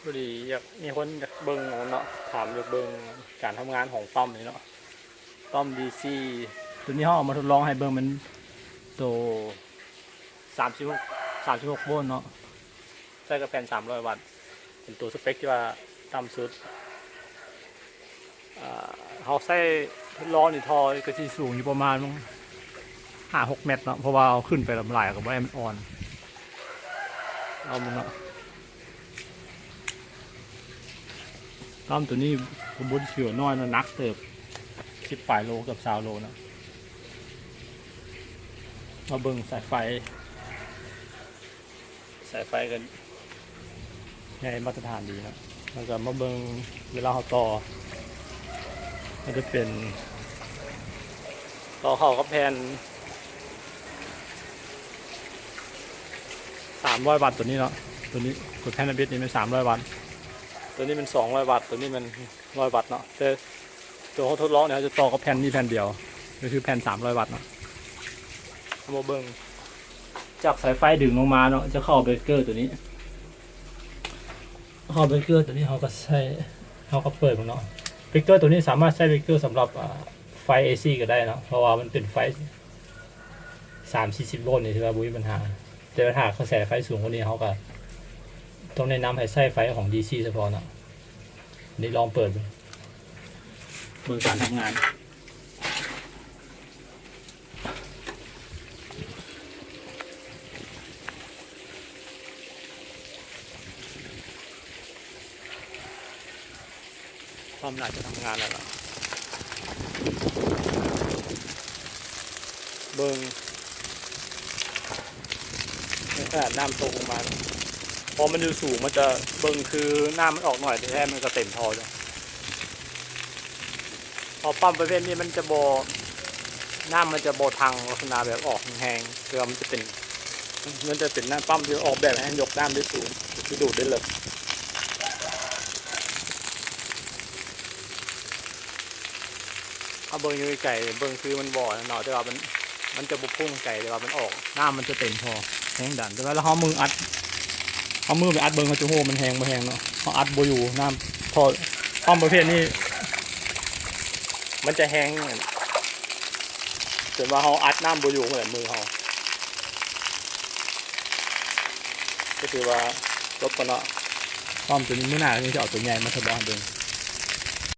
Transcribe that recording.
ພໍດີຢາກ ມີຄົນຢາກເບິ່ງອັນນັ້ນເນາະ ຖາມຢາກເບິ່ງການທຳງານຂອງປ້ຳນີ້ເນາະ ປ້ຳດີຊີ ໂຕນີ້ເຮົາເອົາມາທົດລອງໃຫ້ເບິ່ງ ແມ່ນໂຕສາມສິບຫົກ ສາມສິບຫົກໂວນເນາະ ໃຊ້ກັບແຜ່ນສາມຮ້ອຍວັດ ເປັນໂຕສະເປັກທີ່ວ່າຕ່ຳສຸດ. ອ່າ ເຮົາໃຊ້ທໍ່ນີ້ ທໍ່ກໍຊິສູງຢູ່ປະມານຫ້າຫົກແມັດເນາະ ເພາະວ່າເຮົາຂຶ້ນໄປຫຼາຍກໍບໍ່ໄດ້ ມັນອ່ອນ ເອົາມັນເນາະ. ປ້ຳໂຕນີ້ ຂະບວນຊິວ່ານ້ອຍເນາະ ໜັກເຕີບ ສິບປາຍໂລ ເກືອບຊາວໂລເນາະ. ມາເບິ່ງສາຍໄຟ ສາຍໄຟກໍໃຫຍ່ມາດຕະຖານດີເນາະ ແລ້ວກໍມາເບິ່ງເວລາເຮົາຕໍ່ ມັນຈະເປັນ ຕໍ່ເຂົ້າກັບແຜ່ນສາມຮ້ອຍວັດໂຕນີ້ເນາະ ໂຕນີ້ ກົດແຜ່ນອາບິດນີ້ແມ່ນສາມຮ້ອຍວັດ ໂຕນີ້ແມ່ນສອງຮ້ອຍວັດ ໂຕນີ້ແມ່ນຮ້ອຍວັດເນາະ ແຕ່ໂຕເຮົາທົດລອງນີ້ ເຮົາຈະຕໍ່ກັບແຜ່ນນີ້ແຜ່ນດຽວ ກໍຄືແຜ່ນສາມຮ້ອຍວັດເນາະ. ເຮົາມາເບິ່ງ ຈາກສາຍໄຟດຶງລົງມາເນາະ ຈະເຂົ້າເບຣກເກີໂຕນີ້ ເຂົ້າເບຣກເກີໂຕນີ້ ເຮົາກໍໃຊ້ ເຮົາກໍເປີດມັນເນາະ. ເບຣກເກີໂຕນີ້ສາມາດໃຊ້ເບຣກເກີສຳລັບ ອ່າ ໄຟເອຊີກໍໄດ້ເນາະ ເພາະວ່າມັນເປັນໄຟສາມສີ່ສິບໂວນນີ້ ຖືວ່າບໍ່ມີບັນຫາ ແຕ່ວ່າຖ້າກະແສໄຟສູງກວ່ານີ້ ເຮົາກໍຕ້ອງແນະນຳໃຫ້ໃຊ້ໄຟຂອງດີຊີສະເພາະເນາະ. ນີ້ລອງເປີດເບິ່ງ ເບິ່ງການທຳງານ. ປ້ຳໜ້າຈະທຳງານແລ້ວລະ ເບິ່ງ ໃນຂະໜາດນ້ຳຕົກລົງມາ ເພາະມັນຢູ່ສູງ ມັນຈະເບິ່ງຄືນ້ຳມັນອອກໜ້ອຍ ແທ້ໆມັນກໍເຕັມທໍ່ຢູ່. ເພາະປ້ຳປະເພດນີ້ມັນຈະບໍ່ ນ້ຳມັນຈະບໍ່ທັງລັກສະນະແບບອອກແຮງໆ ແຕ່ວ່າມັນຈະເປັນ ມັນຈະເປັນນ້ຳປ້ຳທີ່ອອກແບບໃຫ້ຍົກນ້ຳໄດ້ສູງ ຄືດູດໄດ້ເລິກ. ເຮົາເບິ່ງຢູ່ໄກໆ ເບິ່ງຄືມັນບໍ່ນັ້ນເນາະ ແຕ່ວ່າມັນ ມັນຈະບໍ່ພຸ່ງໄກ ແຕ່ວ່າມັນອອກ ນ້ຳມັນຈະເຕັມທໍ່ ແຮງດັນ. ແຕ່ວ່າເຮົາມືອັດ ເຮົາມືໄປອັດເບິ່ງ ເຮົາຈະຮູ້ວ່າມັນແຮງບໍ່ແຮງເນາະ. ເຮົາອັດບໍ່ຢູ່ ນ້ຳ ເພາະປ້ຳປະເພດນີ້ ມັນຈະແຮງ ຈົນວ່າເຮົາອັດນ້ຳບໍ່ຢູ່ຫັ້ນແຫຼະ ມືເຮົາ ກໍຖືວ່າຈົບກ່ອນເນາະ. ປ້ຳໂຕນີ້ ມື້ໜ້າຍັງຈະເອົາໂຕໃຫຍ່ມາທົດລອງໃຫ້ເບິ່ງ.